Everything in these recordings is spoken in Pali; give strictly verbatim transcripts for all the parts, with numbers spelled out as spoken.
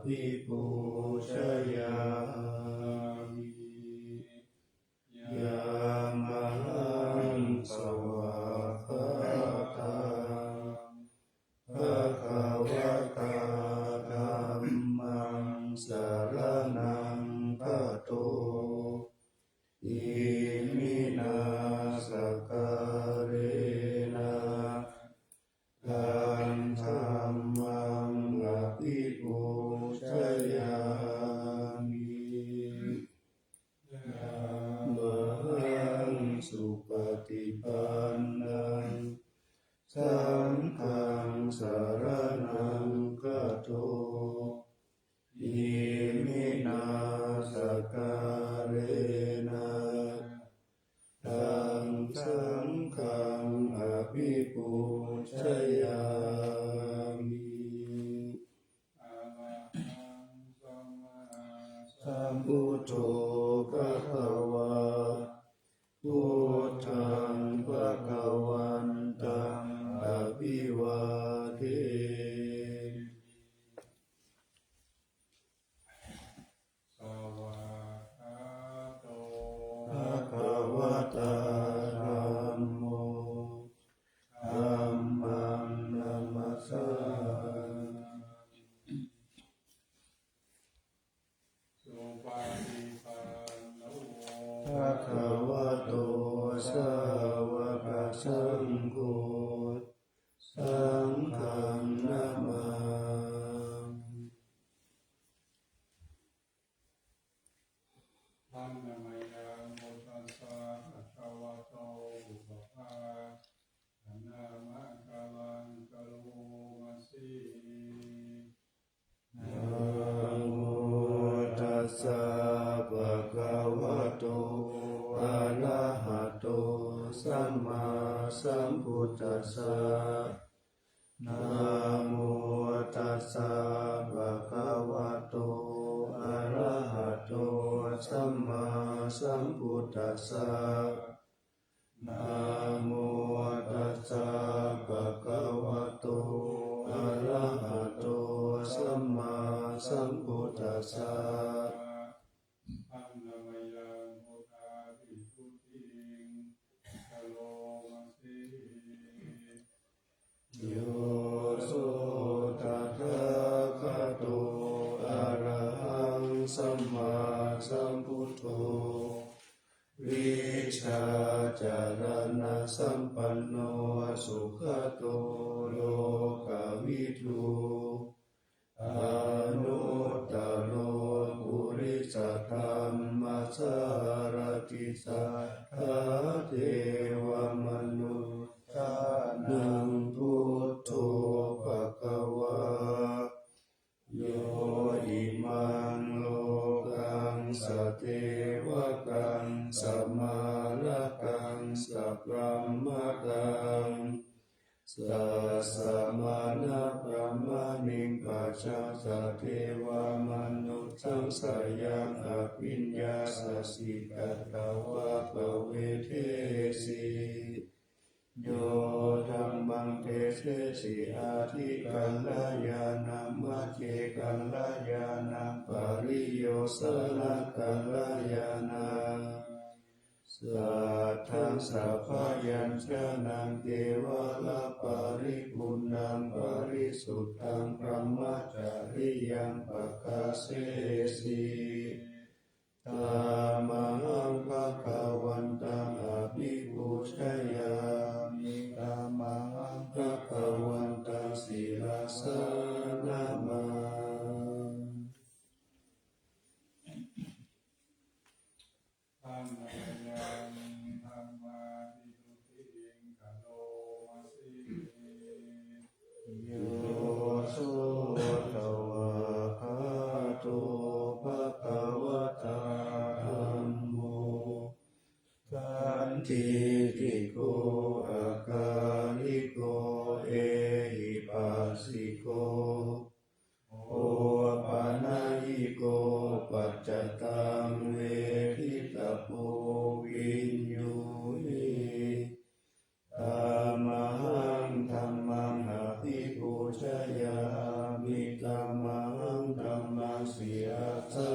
abhipūjayāmi. Yamhaṃ svākkhātaṃ bhagavatā dhammaṃ saraṇaṃ gato, iminā sakkārena taṃ dhammaṃ abhipūjayāmi. Yamhaṃ supaṭipannaṃ saṅghaṃ saraṇaṃ gato, iminā sakkārena taṃ saṅghaṃ abhipūjayāmi. Arahaṃ sammāsambuddho bhagavā, buddhaṃ bhagavantaṃ abhivādemi. Svākkhāto bhagavatā dhammo, dhammaṃ namassāmi. Supaṭipanno bhagavato sāvakasaṅgho, saṅghaṃ namāmi. Handa mayaṃ buddhassa bhagavato pubbabhāganamakāraṃ karoma se. Namo tassa bhagavato arahato sammāsambuddhassa. Namo tassa bhagavato arahato sammāsambuddhassa. Namo tassa bhagavato arahato sammāsambuddhassa. Handa mayaṃ buddhavisuddhiṃ karoma se. Yo so tathāgato arahaṃ sammāsambuddho, vijjācaraṇasampanno sugato lokavidū, anuttaro purisadammasārathi satthā devamanussānaṃ buddho bhagavā. Yo imaṃ lokaṃ sadevaṃ samārakaṃ sabrahmakaṃ sassamaṇabrāhmaṇiṃ pajaṃ sadevamanussānaṃ sayaṃ abhiññāya siddhigatavā pavedesi. Yo dhammaṃ desesi atthi kalyāṇaṃ majjhe kalyāṇaṃ pariyosāna kalyāṇaṃ satthaṃ sabyañjanaṃ kevalaparipuṇṇaṃ parisuddhaṃ brahmacariyaṃ pakāsesi. Tamahaṃ bhagavantaṃ abhipūjayāmi. Tamahaṃ bhagavantaṃ sirasā namāmi. Handa mayaṃ dhammavisud dhiṃ karoma se. Yo so svākkhāto bhagavatā dhammo, sandiṭṭhiko akāliko ehipassiko opanayiko paccattaṃ veditabbo viññūhi. Tamahaṃ dhammaṃ abhipūjayāmi. Tamahaṃ Dhammaṃ sirasā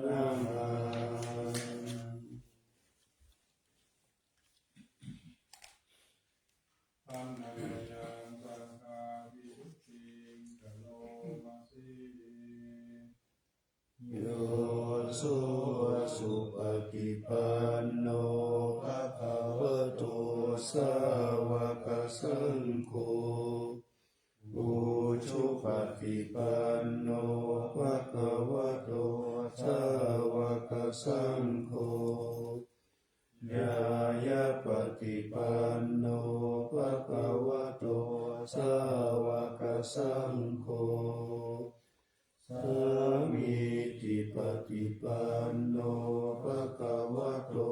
namaṃ. Handa mayaṃ saṅghābhivādiṃ karoma se. Yo so supaṭipanno bhagavato sāvakasaṅgho, ujupaṭipanno bhagavato sāvakasaṅgho, ñāyapaṭipanno bhagavato sāvakasaṅgho, sāmīcipaṭipanno bhagavato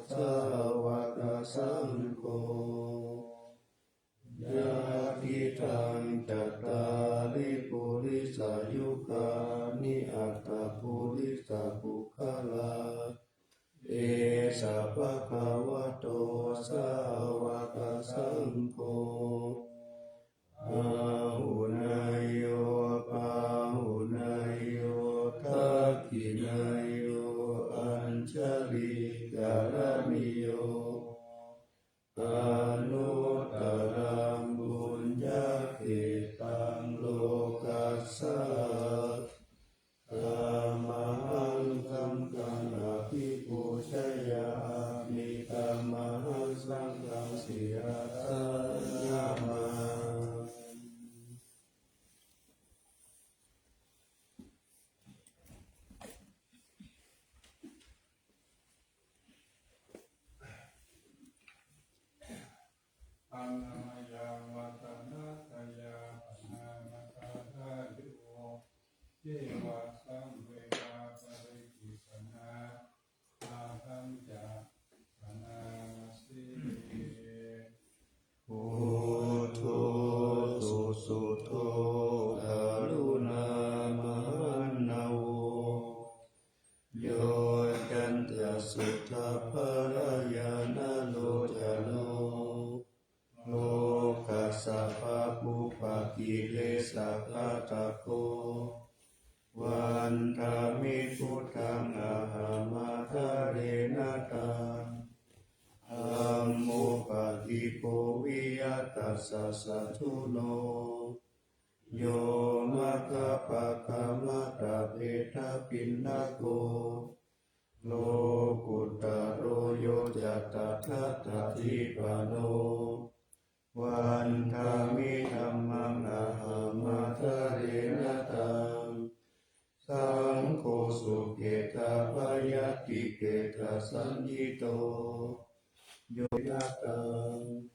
sāvakasaṅgho, yadidaṃ cattāri purisayugāni aṭṭha purisapuggalā, esa bhagavato sāvakasaṅgho, āhuneyyo pāhuneyyo dakkhiṇeyyo añjalikaraṇīyo, anuttaraṃ puññakkhettaṃ lokassāti. Tamaham saṅghaṃ abhipūjayāmi. Tamaham saṅghaṃ sirasā namāmi. Handa mayaṃ vandamātayā paṇāmagāthāyo, ye vācāṃ veda paṇidhī janā, ahañca paṇāma se. Buddho susuddho karuṇāmahaṇṇavo, yoccantasuddhabbarañāṇalocano, lokassa pāpūpakilesaghātako, vandāmi buddhaṃ ahaṃ ādarena taṃ. Dhammo paṭibo viya tassa satthuno, yo maggapākamatavedapindako, lokuttaro yo ca tattha tathipano, vandāmi dhammaṃ ahaṃ ādarena taṃ. Saṅgho sukhetha bhayattikhetha saññito, yo taṃ.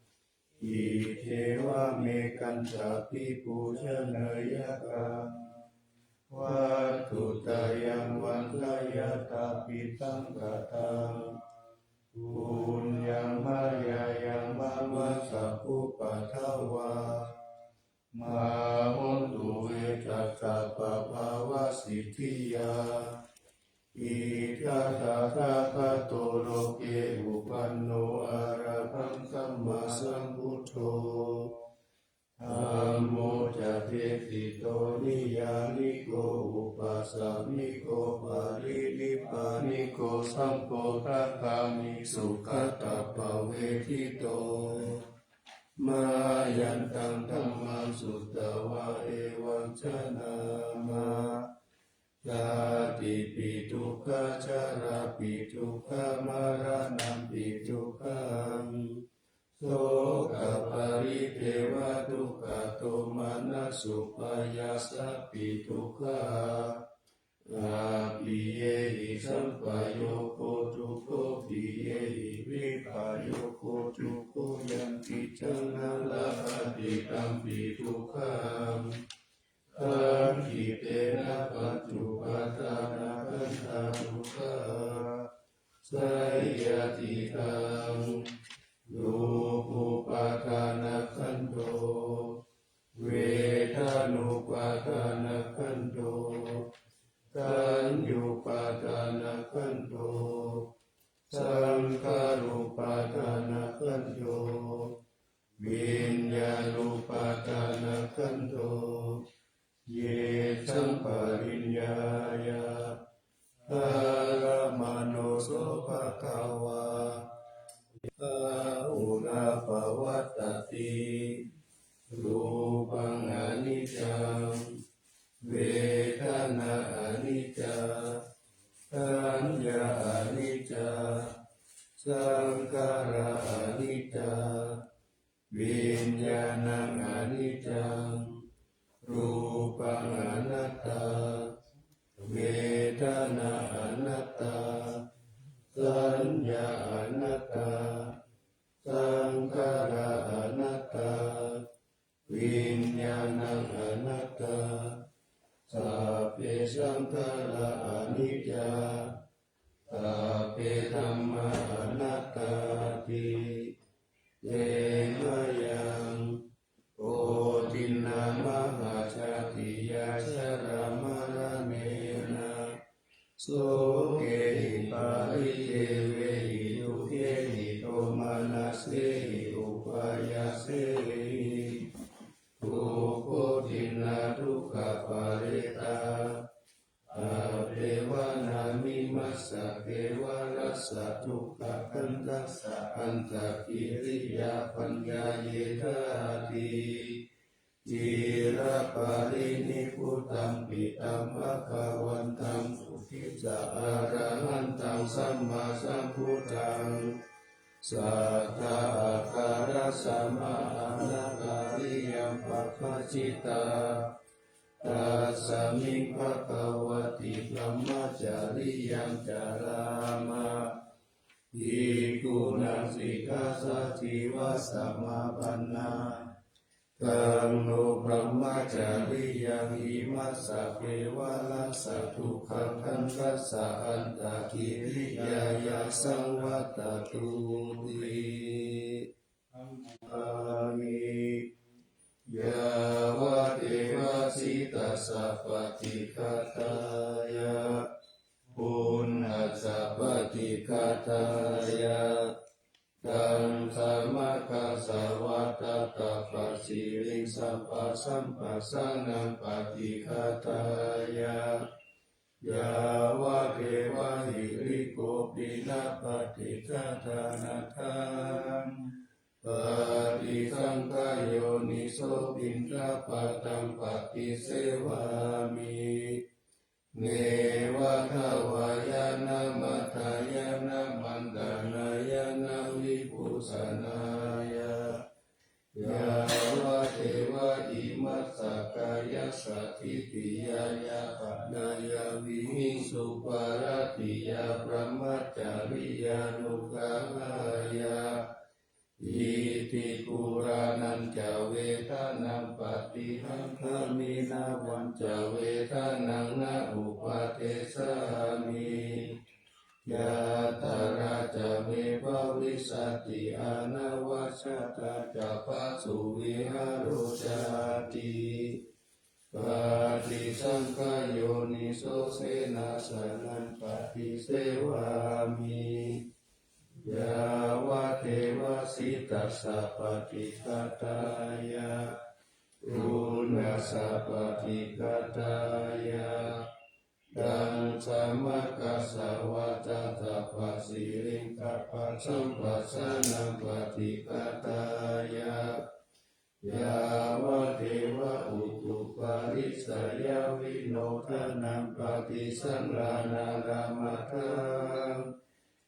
Iccevam ekantā bhikkhū jāneyyākaṃ, vatthuttayaṃ vandeyyathāpitaṃ kataṃ. Puññaṃ mayā yaṃ mama sabbupaddavā, mā hontu ve tassa pabhāvasiddhiyā. Idha tathāgato loke uppanno arahaṃ sammāsambuddho, dhammo ca desito niyyāniko upāsamiko parinibbāniko sambodhagāmi sugatāpavetito. Mayantaṃ dhammaṃ sutvā evaṃ janāma, jātipi dukkhā jarāpi dukkhā maraṇampi dukkhaṃ, sokaparidevadukkhadomanassupāyāsāpi dukkhā, appiyehi sampayogo dukkho piyehi vippayogo dukkho yaṅkiñca na labhati tampi dukkhaṃ, saṅkhittena pañcupādānakkhandhā dukkhā. Seyyathidaṃ, rūpūpādānakkhandho, vedanūpādānakkhandho, saññūpādānakkhandho, saṅkhārūpādānakkhandho, viññāṇūpādānakkhandho, Yesaṃ pariññāya ārammaṇo so bhagavā ahura pavattati. Rūpaṃ aniccaṃ, vedanā aniccā, saññā aniccā, saṅkhārā aniccā, viññāṇaṃ aniccaṃ, rūpaṃ anattā, vedanā anattā, saññā anattā, saṅkhārā anattā, viññāṇaṃ anattā, sabbe saṅkhārā aniccā, sabbe dhammā anattāti. Te mayaṃ koṭinā mahajātiyā jalamaṇaṇena sokehi paridevehi dukkhehi domanassehi upāyāsehi dukkoṭinā dukkhaparetā appeva na mimassa kevalassa dukkhakhandhassa antakiriyā paññāyedhāti. Ciraparinibbutampi taṃ bhagavantaṃ uddissa arahantaṃ sammāsambuddhaṃ satthākārasamāraṃ akariyaṃ pabbajitā. Tasmiṃ bhagavati brahmacariyaṃ carāma bhikkhūnaṃ sikkhāsādīva samāpannā. Taṃ no brahmacariyaṃ imassa kevalassa dukkhakhandhassa antakiriyāya saṃvattatūti. Dhammaṃ nāmi yāvadeva sītassa paṭighātāya uṇhassa paṭighātāya taṃ samakāsavā tattha pasiriṃ sabbasampassānaṃ paṭighātāya yāvadeva hirikopinapaṭighātānatthaṃ paṭisaṅkhā yoniso piṇḍapātaṃ paṭisevāmi. Neva davāya na madāya na maṇḍanāya na vibhūsanāya yāvadeva imassa kāyassa ṭhitiyā yāpanāya vihiṃsuparatiyā brahmacariyānuggahāya iti purāṇañca vedanaṃ paṭihaṅkhāmi navañca vedanaṃ na uppādessāmi. Yātrā ca me bhavissati anavajjatā ca phāsuvihāro cāti. Paṭisaṅkhā yoniso senāsanaṃ paṭisevāmi. Yāvadeva sītassa paṭighātāya uṇhassa paṭighātāya taṃ samakāsavā tattha pasiriṃ sabbasampassānaṃ paṭighātāya yāvadeva utuparissayavinodanaṃ paṭisaṃlānārāmatthaṃ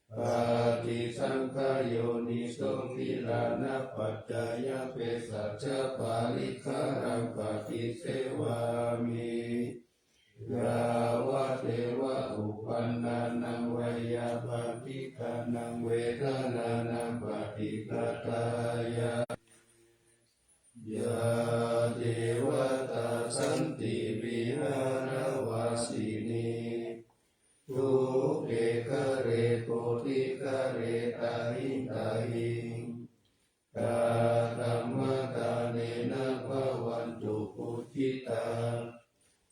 paṭisaṅkhā yoniso gilānapaccayabhesajjaparikkhāraṃ paṭisevāmi. Yāvadeva uppannānaṃ veyyābādhikānaṃ vedanānaṃ paṭighātāya yā devatā santi vihāravāsinī, thūpe ghare bodhighare tahiṃ tahiṃ, tā dhammadānena bhavantu pūjitā,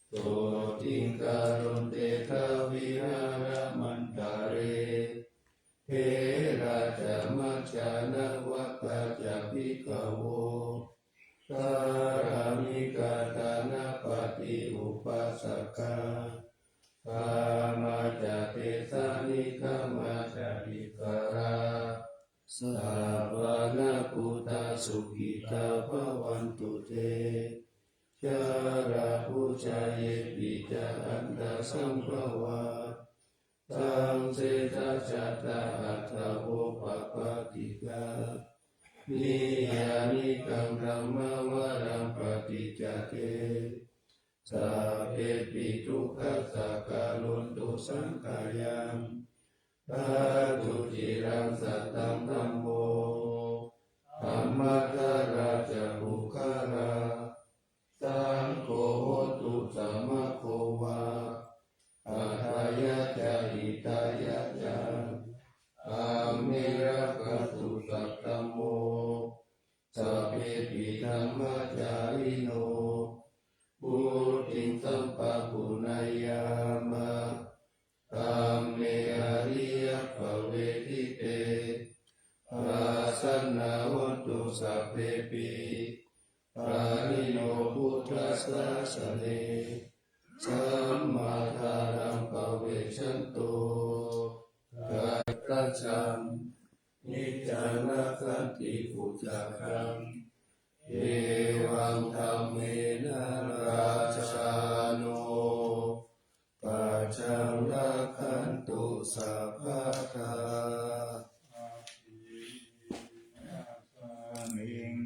sotthiṃ karontedha vihāramaṇḍale. Therā ca majjhā navakā ca bhikkhavo, dhāraṃikā dānapatī upāsakā, gāmā ca desā nigamā ca issarā, sappāṇabhūtā sukhitā bhavantu te. Jalābujā yepi ca aṇḍasambhavā, saṃsedajātā athavopapātikā, niyyānikaṃ dhammavaraṃ paṭicca te, sabbepi dukkhassa karontu saṅkhayaṃ. Ṭhātu ciraṃ sataṃ dhammo, dhammaddharā ca puggalā, saṅgho hotu samaggo va, atthāya ca hitāya ca. Amhe rakkhatu saddhammo, sabbepi dhammacārino, vuḍḍhiṃ sampāpuṇeyyāma, dhamme ariyappavedite. Pasannā hontu sabbepi, pāṇino buddhasāsane, sammā dhāraṃ pavecchanto, kāyakaccaṃ niccaṃ rakkhanti bhujagaṃ, evaṃ dhammena rājāno, pajaṃ rakkhantu sabbadā.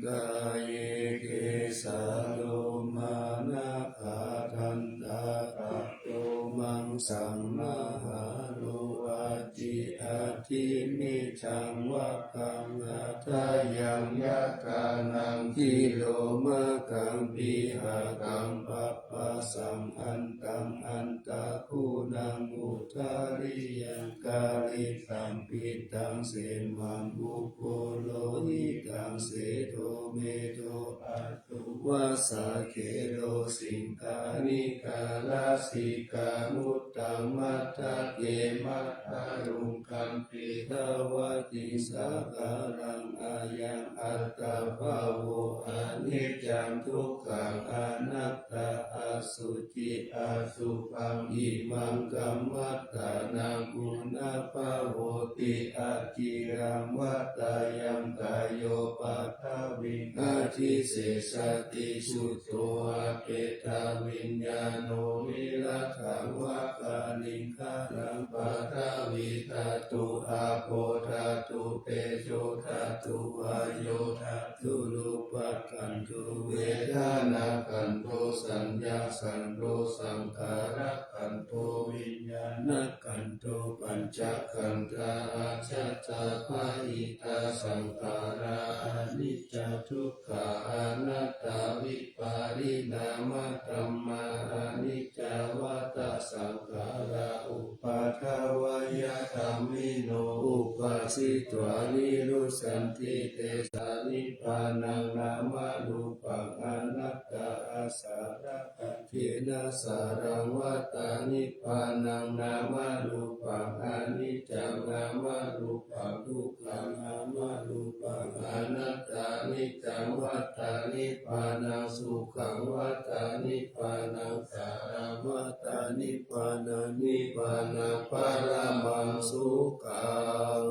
Kāye kecā lomā nakhā dantā, tato maṃsaṃ mahālo, ādi ādi mejaṃ vakkaṃ hadayaṃ, yakkhānaṃ cilomakaṃ pihakaṃ, papphāsaṃ antaṃ antaguṇaṃ, udariyaṃ karīsaṃ pittaṃ semhaṃ, ubho lohitaṃ sedo medo, asu vasā khelo siṅghāṇikā lasikā, muttaṃ matthake matthaluṅgaṃ, pītavatiṃ sakalaṃ, ayaṃ attabhāvo aniccaṃ dukkhaṃ anattā, asuci asubhaṃ imaṃ kammatthānaṃ, punabbhavoti aciraṃ vata. Yaṃ kāyo paṭhaviṃ adhisessati, chuddho apetaviññāṇo, virattaṃ va kaliṅgaraṃ, paṭhavīdhātu āpodhātu tejodhātu vāyodhātu, rūpakkhandho vedanākkhandho saññākkhandho saṅkhārakkhandho viññāṇakkhandho, pañcakkhandhā ajjhattā bahiddhā saṅkhārā, aniccā dukkhā anattā vipariṇāmadhammā. Aniccā vata saṅkhārā, uppādavayadhammino, uppajjitvā nirujjhanti, tesaṃ nibbānaṃ nāmarūpaṃ anattā. Āsarakkhan tena saraṃ vata nibbānaṃ nāmarūpaṃ aniccaṃ, nāmarūpaṃ dukkhaṃ, nāmarūpaṃ anattā, niccaṃ vata nibbānaṃ, sukhaṃ vata nibbānaṃ, saraṃ vata nibbānaṃ, nibbānaṃ paramaṃ sukhaṃ.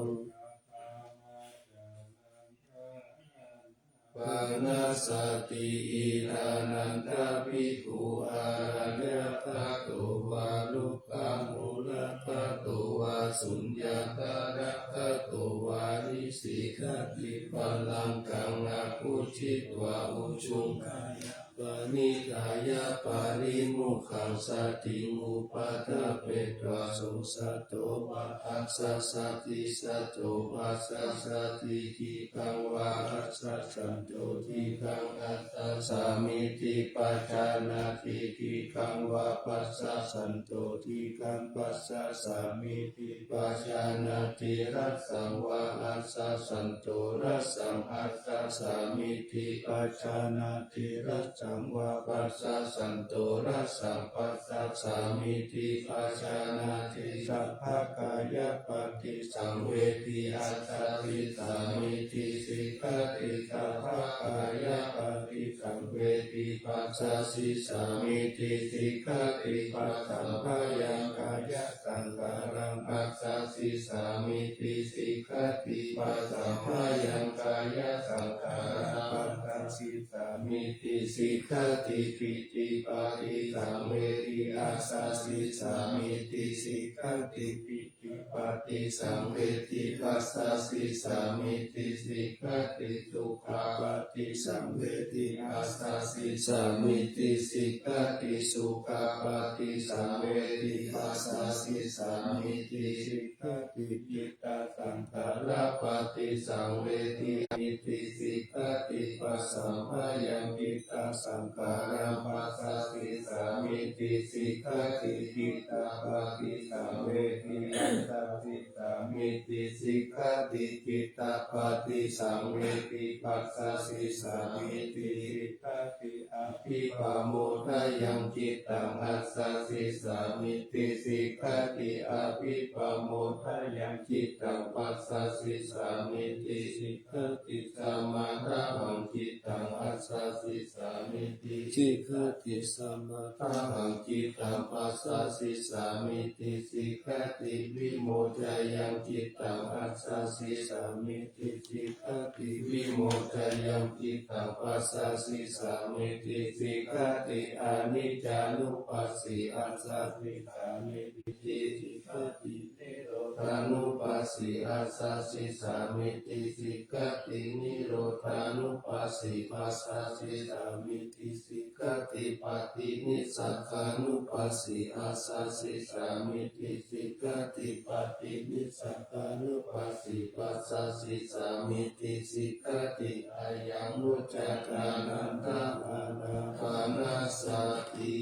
Panasati. Idānantā bhikkhū araññagāto vā, rukkhamūlagāto vā, suññāgāragato vā, nisigati pallaṅkaṃ abhujitvā, ujuṃ kāyapaṇidhāya parimukhasatiṃ upaṭṭhapetvā, so saddho vā asassati, saddo passasati, dī ṭṭhaṃ vā asasanto, dīṭṭhaṃ assasāmīti pajānāti, dīṭṭhaṃ vā passasanto, dīṭṭhaṃ passasāmīti pajānāti, rassaṃ vā asasanto, rassaṃ assasāmīti pajānāti, rassaṃ saṃ vā passassanto, rassaṃ passissāmīti pajānāti. Sabbakāyapaṭissaṃvedhi passissāmīti sikkhati. Sabbakāyapaṭissaṃvedhi passissāmīti sikkhati. Passamphayaṃ kāyasaṅkhāraṃ passissāmīti sikkhati. Passamphayaṃ kāyasaṅkhāraṃ passissāmīti sikkhati. Pītipaṭissaṃvedhi passissāmīti sikkhati. Pītipaṭissaṃvedhi passissāmīti sikkhati. Sukhapaṭissaṃvedhi passissāmīti sikkhati. Sukhapaṭissaṃvedhi passissāmīti sikkhati. Cittasaṅkhārapaṭissaṃvedhi iti sikkhati. Passamphayaṃ cittasaṅkhāraṃ passissāmīti sikkhati. Cittapaṭissaṃvedhi passissāmīti sikkhati. Cittapaṭissaṃvedhi passissāmīti sikkhati. Abhippamodayaṃ cittaṃ passissāmīti sikkhati. Abhippamodayaṃ cittaṃ passissāmīti sikkhati. Samadābhaṃ cittaṃ passissāmīti sikkhati. Samadābhaṃ cittaṃ passissāmīti sikkhati. Vimoccāyaṃ cittaṃ passissāmīti sikkhati. Vimoccāyaṃ cittaṃ passissāmīti sikkhati. Aniccānupassī passissāmīti sikkhati. Nirodhānupassī passissāmīti sikkhati. Nirodhānupassī passissāmīti sikkhati. Paṭinissagānupassī passissāmīti sikkhati. Paṭinissagānupassī passissāmīti sikkhati. Ayaṃ vuccate ānandā ānāpānasati.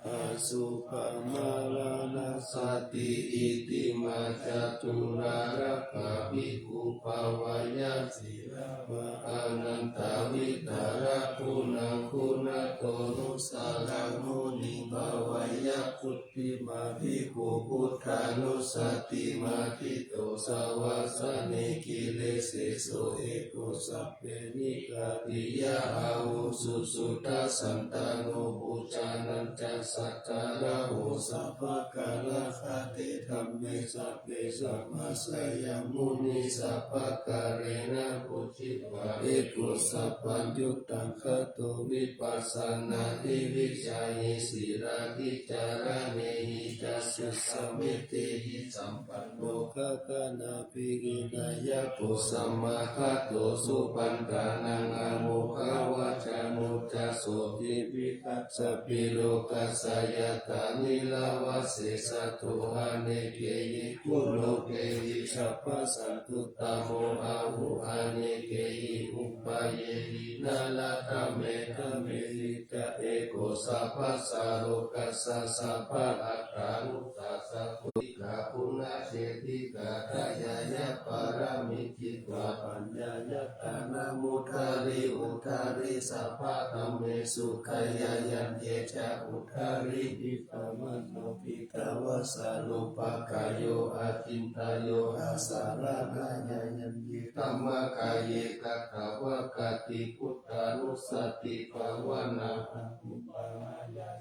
Asubhamaraṇasati. Itimā caturārakkha bhikkhū bhāveyya sīlabbā ānandavidhāraṃ guṇaguṇato nusaraṃ muniṃ bhāveyya. Phuṭṭhimā bhikkhū buddhānussatimatthito savāsane giriseso eko sabbe nigghātiyā avuso suddhasantano. Bojjhaneñca sattārāho sabbakālakkhate dhamme sabbe samassayamunī sabbakārena pūjitva eko sabbaññutaṃ gato vipassanāhi vijjāhi sīlāhi cāraṇehi ca sīlasammetteyhi sampanno gaganābhidhāyako samāgato supaṇṇānaṃ āmodavacano ca sotthiṃ vihāya sabbalokassāyatā nirāma seṭṭho anekehi guṇūpehi sabbasatthuttamo ahu anekehi upayehi nānādhammena medita eko sabbasā lokassa sabbattha sabbadhātusaṅghutikā puṇṇajeṭṭhikā dāyāya pāramī jitā paññāya dānamuttari uttari sabbadhammesu gayāyaṃ ye ca uttari hitamano piṭṭhāvā sarūpakāyo acintayuṃ asaraṇāya yaṃ ye dhammacakkaye katvā kati buddhānussatibhāvanā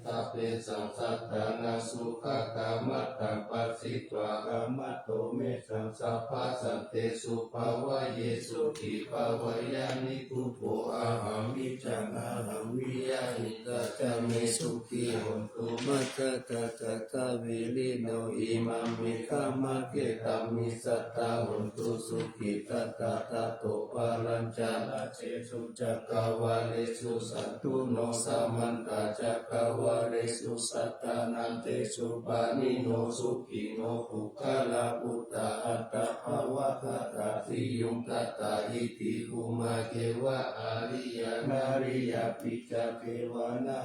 sabbesaṃ sattānaṃ sugatamaṅgalaṃ pasitvā āmanto me saṃ sabbasantesu bhāvaye sukhī bhāvaye nikubbho ahaṃ niccaṃ ahaṃ viya hitvā ca me sukhī hontu majjhattā ca ṭhāvilino imaṃ me dhammakkhettaṃ micchatā hontu sukhitattā tato palañca asesu cakkavāḷesu saṇṭhino samantā cakkavāḷesu sattantaṃ desaṃ pāṇino sukhino puggalā phuṭṭhā antabbhavāgatā siyuṃ tattā iti bhummā devā ariyā nariyā pi ca devā nā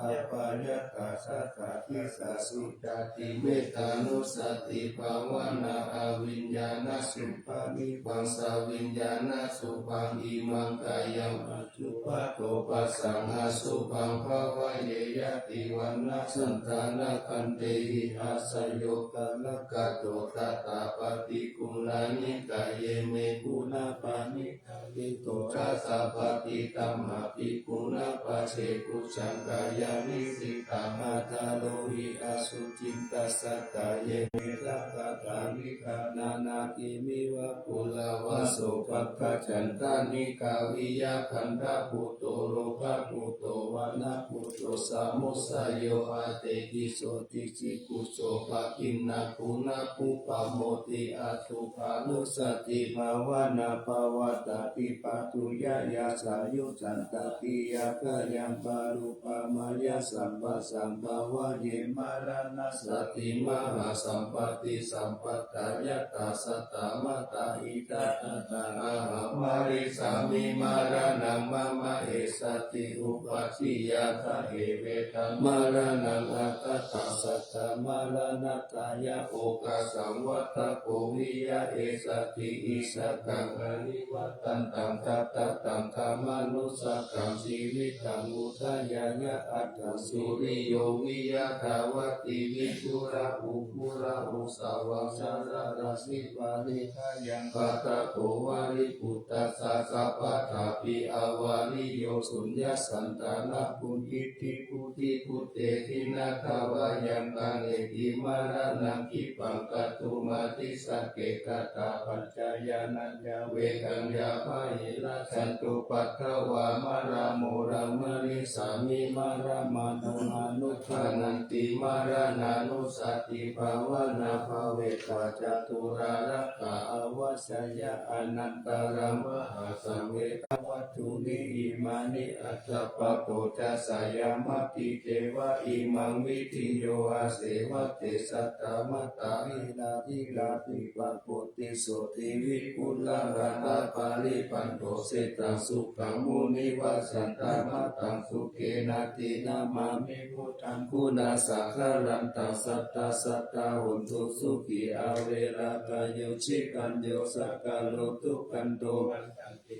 apāyakassatā disāsu cāti. Mettānussatibhāvanā abhiññānasuppaṭipaṃ saviññānasubhaṃ imaṃ kāyaṃ accupaṭṭho passaṃ asubhaṃ bhāvaye. Ñātī vaṇṇaṃ santanaṃ khantehi āsayo kālaṃ kato tathāppaṭiguṇāni kāye me guṇā paṇītā ito ca sabbapāṇinaṃ apiguṇā passekhusaṃ kāyaṃ nissinnaṃ athārohi asuciṃ tassa kāye mettākaṭṭhamikā nānākimiva kurāvaso paṭighaṇḍanikā viya kaṇṭaputto lokaputto vaṇṇaputto samudayo atedhi jotisi kuso paṭighaṇa guṇā kuppamoti. Asu bhānussatibhāvanā pavattati pātuyā yasayu santāpiyā kāyaṃ parūpamāya sampassaṃ bhāvaye. Maraṇassati mahāsampattisampatā yattha sattā mātā itha tathā ahaṃ marissāmi maraṇaṃ mama essati upādiya. Ṭhāhi vedhaṃ maraṇaṃ attattā sattā maraṇatthāya okāsaṃ vata kho viya essati issakaṃ anivatantaṃ tathātaṃ dhammanussakaṃ jīvitaṃ udayāya aṭṭhaṃsu riyo viya dāvatī viṭū rāhu kurāhu sāvaṃ salarā sīvalī kāyaṃ kaṭṭhako vālīputtassa sabbaṭṭhāpi avariyo suññassantanaṃ puttidhi putti puttedhi nātha vayaṃ taṃ eti maraṇaṃ khippaṃ katumādisake. Katā paccayānañca vedaññā bāhirajjhattupaddavā maraṇo mama marissāmi maraṇaṃ mama manubrūharanti. Maraṇānussatibhāvanā bhāvetvā ca durakkhā avajjāya anantarā mahāsaṃ vedanā vatthuno imāni aṭṭha patto ca sayamati ceva imaṃ vidheyya asevate satta mātā ira dhīrā dīpaputti sotthi vipullā ghātā balipañco ksetaṃ sukhaṃ munivassataṃ mataṃ sukhena dinamāmi buddhaṃ guṇasaṅgharantaṃ sattā sattā hontu sukhī averā kāyo citañño sakkāro dukkhato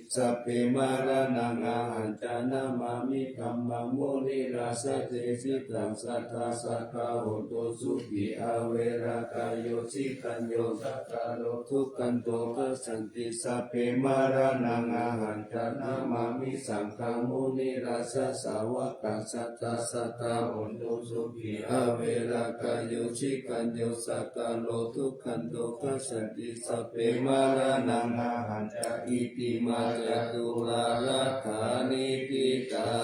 sabbe maraṇaṃ ahañca namāmi dhammaṃ munirājadesitaṃ sattā sattā hontu sukhī averā kāyo citañño sakkāro dukkhato gacchanti sabbe maraṇaṃ ahañca namāmi saṅghaṃ munirājasāvakaṃ sattā sattā hontu sukhī averā kāyo citañño sakkāro dukkhato gacchanti sabbe maraṇaṃ ahañca. Iti mā ca durakkhāni diṭṭhā.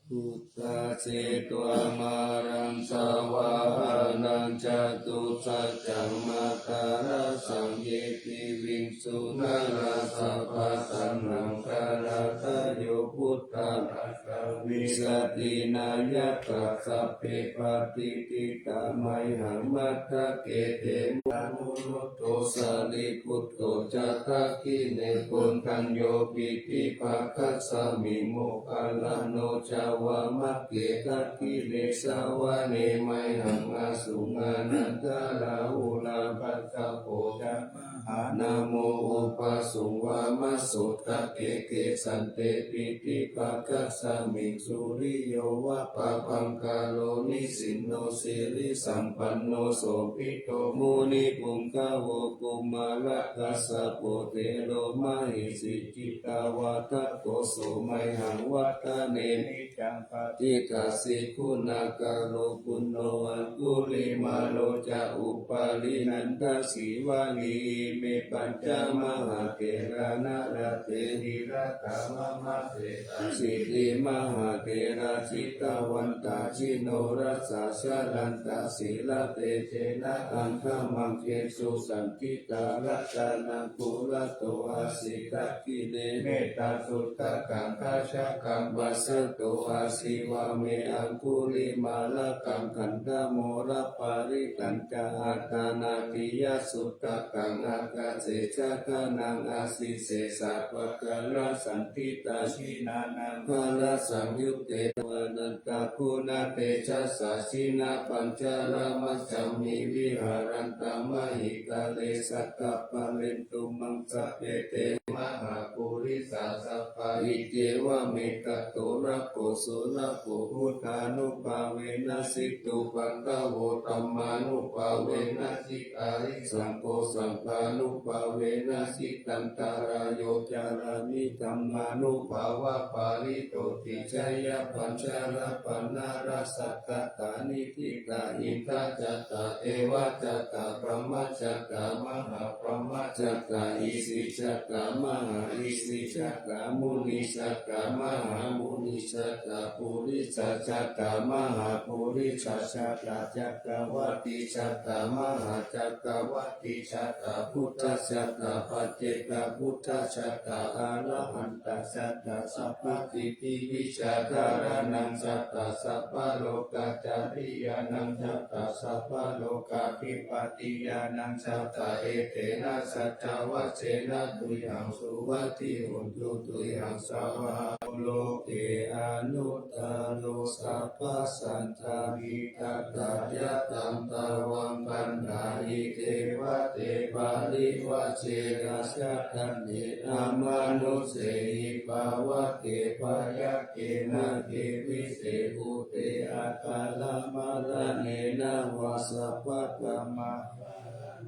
Buddhā jetvā māraṃ savāhanaṃ catusaccāmatarasaṃ ye piviṃsu narāsabhā taṇhaṅkarādayo buddhā aṭṭhavīsati nāyakā sabbe patiṭṭhitā mayhaṃ matthake te mukkhā to Sāriputto ca dakkhiṇe, Koṇḍañño piṭṭhibhāgasmiṃ Moggallāno ca vāmake. Dakkhiṇe savane mayhaṃ āsuṃ Ānandarāhulā Kassapo ca Mahānāmo ubhāsuṃ vāmasotake. Kesante piṭṭhibhāgasmiṃ suriyo va pabhaṅkaro nisinno sirisampanno sobhito munipuṅgavo. Kumārakassapo thero mahesī cittavādako so mayhaṃ vadane niccaṃ patiṭṭhāsi guṇākaro. Puṇṇo Aṅgulimālo ca Upālī Nandasīvalī ime pañca mahātherā nalāṭe tilakā mama. Etāpi te mahātherā jitavantā jinorasā jalantā sīlatejena aṅgamaṅgesu saṇṭhitā. Ratanaṃ purato āsi dakkhiṇe mettasuttakaṃ dhajaggaṃ pacchato āsi vāme aṅgulimālakaṃ khandhamoraparittañca āṭānāṭiyasuttakaṃ ākāse chadanaṃ āsi sesā pākārasaṇṭhitā. Jinānaṃ balasaṃyutte devānaṃ jinapañjaramajjhamhi viharantaṃ mahītale sadā pālentu maṃ sabbe te mahāpurisāsabhā. Iccevamettato rakkho so rakkho buddhānubhāvena jitu paddavo dhammānubhāvena jitārisaṅgho saṅghānubhāvena jitantarāyo carāmi dhammānubhāvapālito tijayapañjarapaṇṇarasattata niṭṭhita indajatta devajata brahmajatta mahābrahmajatta isijata mahāisijata munijatta mahāmunijata purisajata mahāpurisajata cakkavātijata mahācakkavā tijata buddhajata paccekabuddhajata arahantajata sabbasiddhivijjādharānañjata sabbalokacāriyānañjata sabbalokādhipatiyānañjata etena saccavajjena tuyhaṃ suvatthi hotu tuyhaṃ svāhā. Loke anuttaro sabbasaṅ ghāhi tathāgataṃ tvaṃ vandāmi devate parivajjena. Yattha khaṇe amanussehi pāvake byagghe nāge vise bhūte akāramaraṇena vā sabbadhammā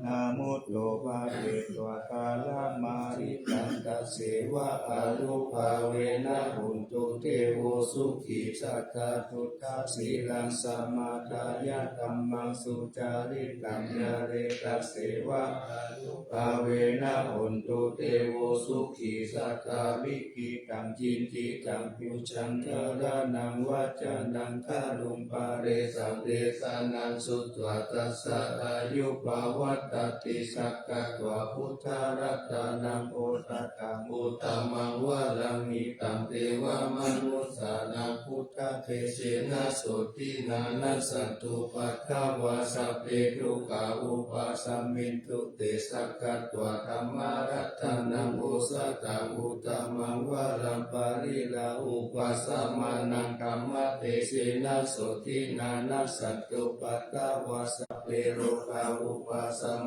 namuttapādetvā kālamāritaṃ tasseva ānubhāvena hontu devo sukhī sadā. Suddhasīlaṃ samādāya dhammaṃ sucaritaṃ care tasseva ānubhāvena hontu devo sukhī sadā. Likkhitaṃ cintitaṃ pūjaṃ dhāraṇaṃ vācanaṃ garuṃ paresaṃ desanaṃ sutvā tassa āyu pavaḍḍhatīti. Sakkatvā buddharatanaṃ osathaṃ uttamaṃ varaṃ hitaṃ devamanussānaṃ buddhatejena sotthinā nassantupaddavā sabbe dukkhā vūpasamentu te. Sakkatvā dhammaratanaṃ osathaṃ uttamaṃ varaṃ pariḷāhūpasamanaṃ dhammatejena sotthinā nassantupaddavā sabbe rogā vūpasamentu te.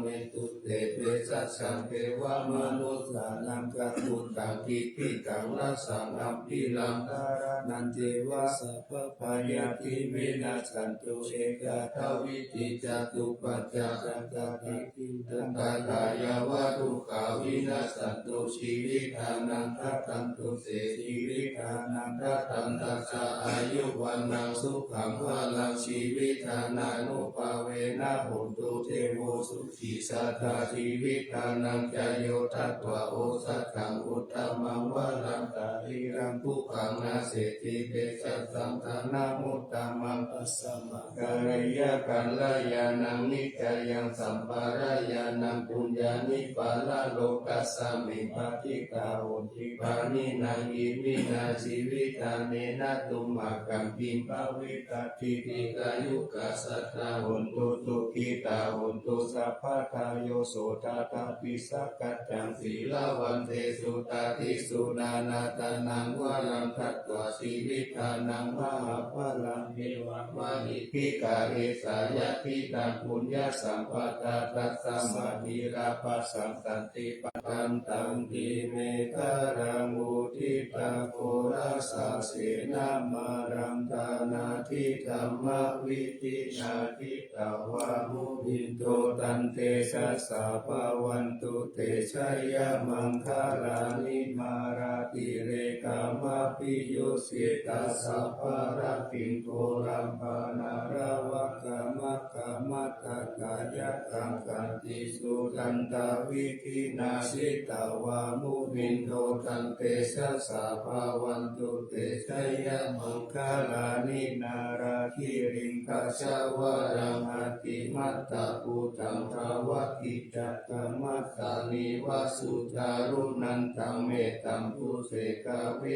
Bhejavajjaṃ devamanussānaṃ katvūtaṃ kittitaṃ rasaṃ abhilaṃ dhāraṇañceva sabbabhayāti vinassantu. Ekādavīti catuppañca sakkatvā tiṇṇaṃ tathā yāva dukkhā vinassantu jīvitānaṃ dadantu te jīvitānaṃ dadaṃ tassa āyu vaṇṇaṃ sukhaṃ balaṃ. Jīvitdānānubhāvena hontu devo sukhī sadā. Jīvitdānañca yo datvā osathaṃ uttamaṃ varaṃ sārīraṃ dukhaṃ naseti tejasā dānamuttamaṃ. Tasmā kāleyya kalyāṇaṃ nikkhayaṃ sampādeyya, yaṃ puññāni paralokasmiṃ patiṭṭhā honti pāṇinā. Iminā jīvitdānena tumhākaṃ piṇḍavittā dīghāyukā sadā hontu sukhitā hontu sabbadā. Yo so tathāpi sakkaccaṃ sīlavantesu tatthi guna ṭhānaṃ varaṃ datvā jīvitdānaṃ mahapphalaṃ evamāhi. Bhikkhā esa yadidaṃ puññasampadā tasmā dīghābhāsaṃ santi pattantaṃ. Timekhalaṃ uditaghorasasenamāraṃ dānādidhammavidhinā jitavā munindo taṃ tejasā bhavantu te jayamaṅgalāni. Mārātirekamabhiyujjhitasabbarattiṃ ghorampanāḷavakamakkhamathaddhayakkhaṃ khantīsudantavidhinā jitavā munindo taṃ tejasā bhavantu te jayamaṅgalāni. Nāḷāgiriṃ gajavaraṃ atimattabhūtaṃ dāvaggicakkamasanīva sudāruṇantaṃ mettambusekavi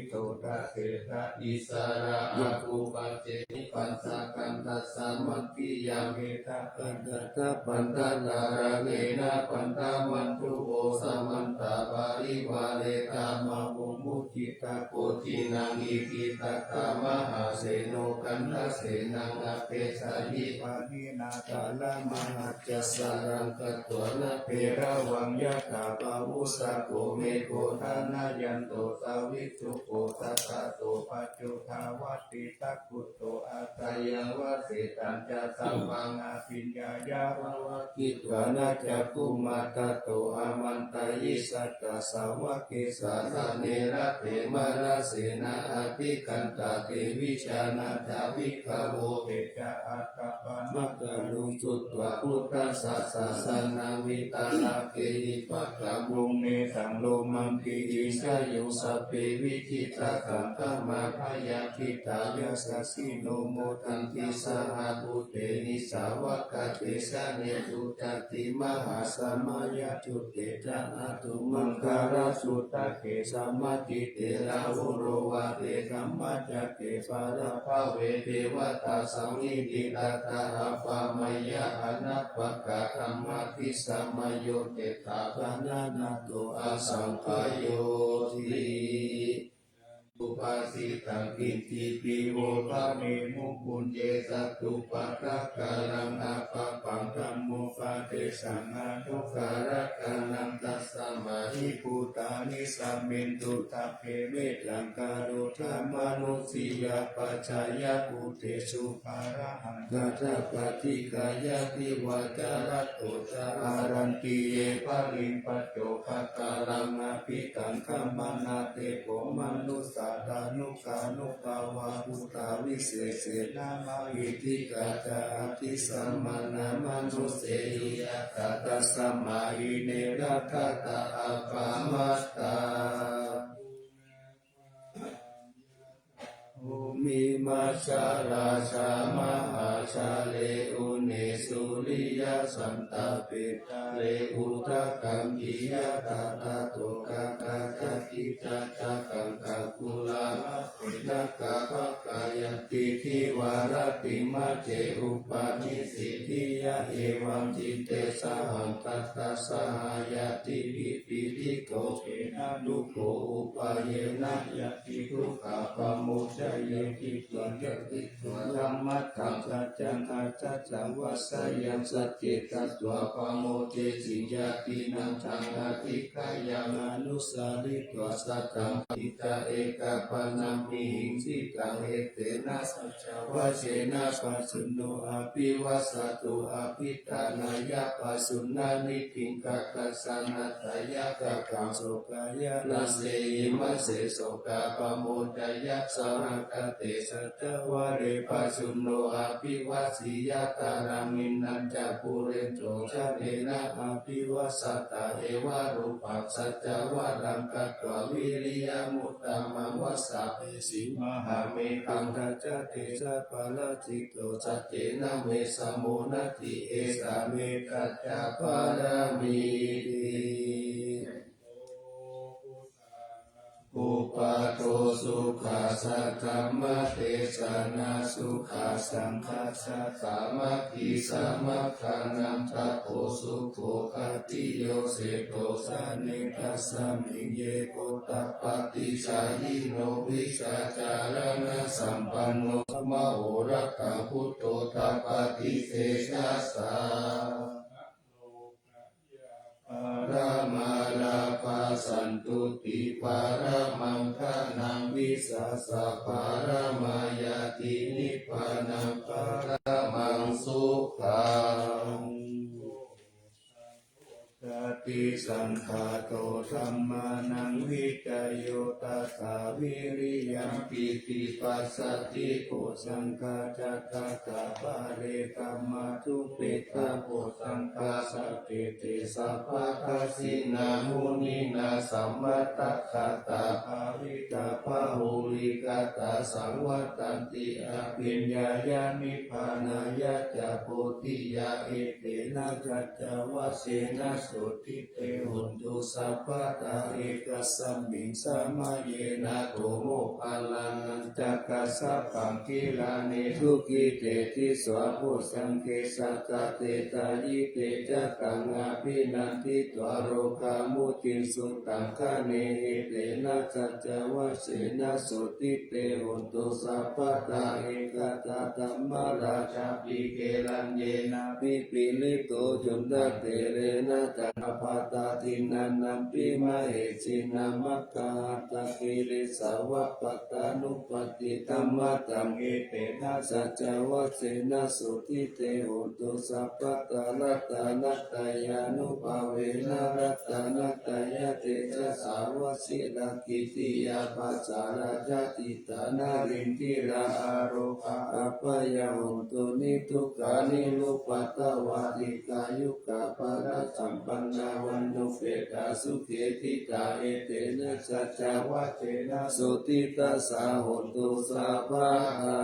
Ṭhito dasettha issarā apuppajjena, paccattaṃ tassa matthiyā vedapaddhatabbaṃ, tatrāraṇena paṭhamantu vo samantā parivāretā, mā vo muñcittha koci naṃ. Iti tattha mahāseno kaṇhasenaṃ adesayi. Pāṇinā talamāhacca saraṃ katvāna bheravaṃ, yathā pāvussako megho thanayanto savijjuko. Tadā so paccudāvatti kakuto asayaṃvase, tañca sabbaṃ abhiññāya vavakkhitvāna cakkhumā, tato āmantayi satthā sāvake sāsane rate. Mārasenā abhikkantā te vijānātha bhikkhavo, te ca ātappamakaruṃ sutvā buddhassa sāsanaṃ. Vītarāgehi pakkāmuṃ nesaṃ lomampi iñjayuṃ, sabbe vijitasaṅgāmā bhayātītā yasassino, modanti saha bhūtehi sāvakā te janesutāti. Mahāsamayasutte ca ātumaṅgalasuttake, sāmātithe rāhulā vate dhammacakke paṭhabbave, devatā saṇṭhitā saha bhammāya anāpakā, dhammadisā mayodeta gaṇanātho asaṅkāyoti. Subhāsitaṃ kiñcipi vo bhāvemuṃ, puññe satupakāraṃ appapaṃ dhammo Paṭisambhadukkharakkhanaṃ, tasmā hi bhūtā nisāmethu, sabbe mettaṃ karotha mānusiyā pajāya, bhūtesu pahārāhaṃ tathāpaṭikāyāti. Vācārattā ca ārante, ye baliṃ paccopakarā, abhikaṅkhamānā te kho manussā, tanūkarūpā vipulā, visesena mahiddhikā ca atthi sammānā, mānusehi yatthā, tasmā hi ne rakkhatha appamattā. Bhummā jalā thāmā āgare vane, suriyasantāpe chāye udakaṃ khiyatā, tato gabbhassa cittā ca gaṅgā, uḷārā te ca pāpā yanti, cīvarattimajjhe upanissīdiyā, evaṃ citte sahaṃ katvā saha ñātibhi, pīḷito tena dukkhito upāyāsi, ñātidukkhā pamuccaye, khiḍḍi ca khiḍḍo ca, amataṃ saccaṃ ajjhattaṃ, vaḍḍheyyaṃ sacce, tato pamodesi. Ñātīnaṃ daṃ atikkāya, mānusā disā satthaṃ, paṭicca ekapaññaṃ, vihiṃsitaṃ etena saccavajjena, pāturahu abhivajjatha, abhiṭhānāya pāturahu niṭṭhitaṃ, katvāna tayāgatāṃ, sokāya rājehi, majjhe sokā pamodati. Sahagatā satta vane, pāturahu abhivajjeyya, thanayaṃ imañca pūrentu, janeyyāma abhivajjatā, evarūpaṃ sattavahaṃ, katvā viriyamuttamaṃ, vajjaggahesu mahābhismā, sīhaṃ etha dasatesaparisito, saccena me samo natthi, esā me saccapāramīti. Upādo sukhā saddhammadesanā, sukhā saṅghassa sāmaggī, samaggānaṃ tapo sukho, atthi yo seṭṭho, jane tasmiṃ yeko tapassī, jayino vijjācaraṇasampanno, mahorāsā buddho, tapassī tejasā. Pāramā lābhā santuṭṭhī, pāramaṃ dhanaṃ vissāsaparamā, ñātī nibbānaṃ paramaṃ sukhaṃ. Satisaṅkhāto dhammānaṃ vicayo tathā, viriyampīti passaddhi bojjhaṅgā ca tathāpare, dhammasukhipabojjhaṅgā sattete sabbadassinā, muninā sammadakkhātā bhāvitā bahulīkatā, saṃvattanti abhiññāya nibbānāya ca bodhiyā, etena saccavajjena sotthi te hotu sabbadā. Ekasmiṃ samaye nātho moggallānañca kassapaṃ, gilāne dukkhite disvā bojjhaṅge satta desayi. Te ca taṃ abhinanditvā rogā mucciṃsu taṅkhaṇe, etena saccavajjena sotthi te hotu sabbadā. Ekadā dhammarājāpi gelaññenābhipīḷito, cundattherena saha brahmajābhinanampi mahesinaṃ, maggāhatakilesāva pattānuppattidhammataṃ, etena saccavajjena sotthi te hotu sabbadā. Ratanattayānubhāvena ratanattayatejasā, vajirakkhittiyā pajārajjhatitā narindirā, arogā abhayā hontu niddukkhā nirupaddavā, dīghāyukā balasampannā vaṇṇaṃ upetaṃ sukhī ṭhitā, etena saccavajjena sotthi tassa hotu sabbadā.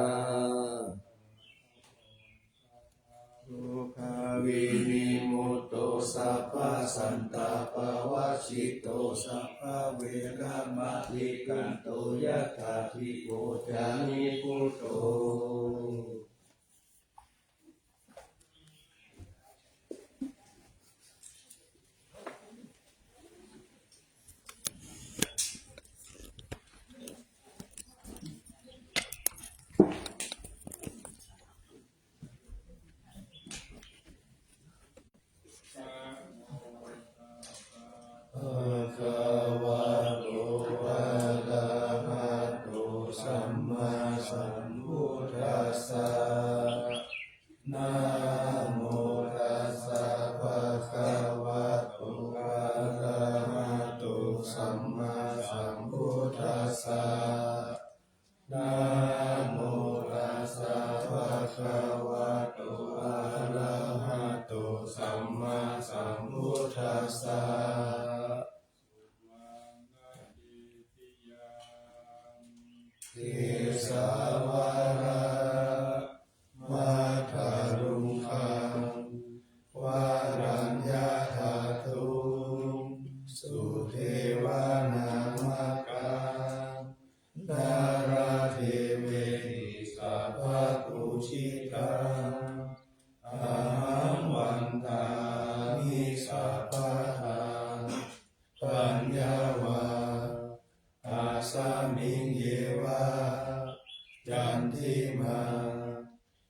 Sokā vinimutto, sabbasantāpavajjito, sabbaveramatikkanto, yathā hi kocamibbuto. Namo tassa bhagavato arahato sammāsambuddhassa. Namo tassa bhagavato arahato sammāsambuddhassa. Kesavara matthaluṅgaṃ varaññadhātuṃ sudevanāmakā naradevehi sabbapūjitā ahaṃ vandāmi sabbadā. Paññā vā asmiṃ yeva candimā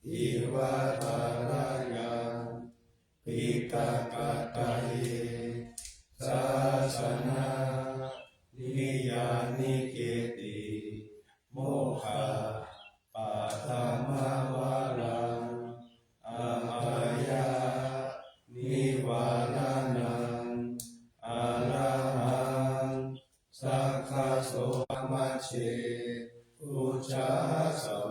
iva thārāya piṭakattaye sāsana niyaniketi mokkha paṭhamavaraṃ abhaya nivāraṇaṃ arahaṃ sakkaso majjhe ujjhāsvāhā.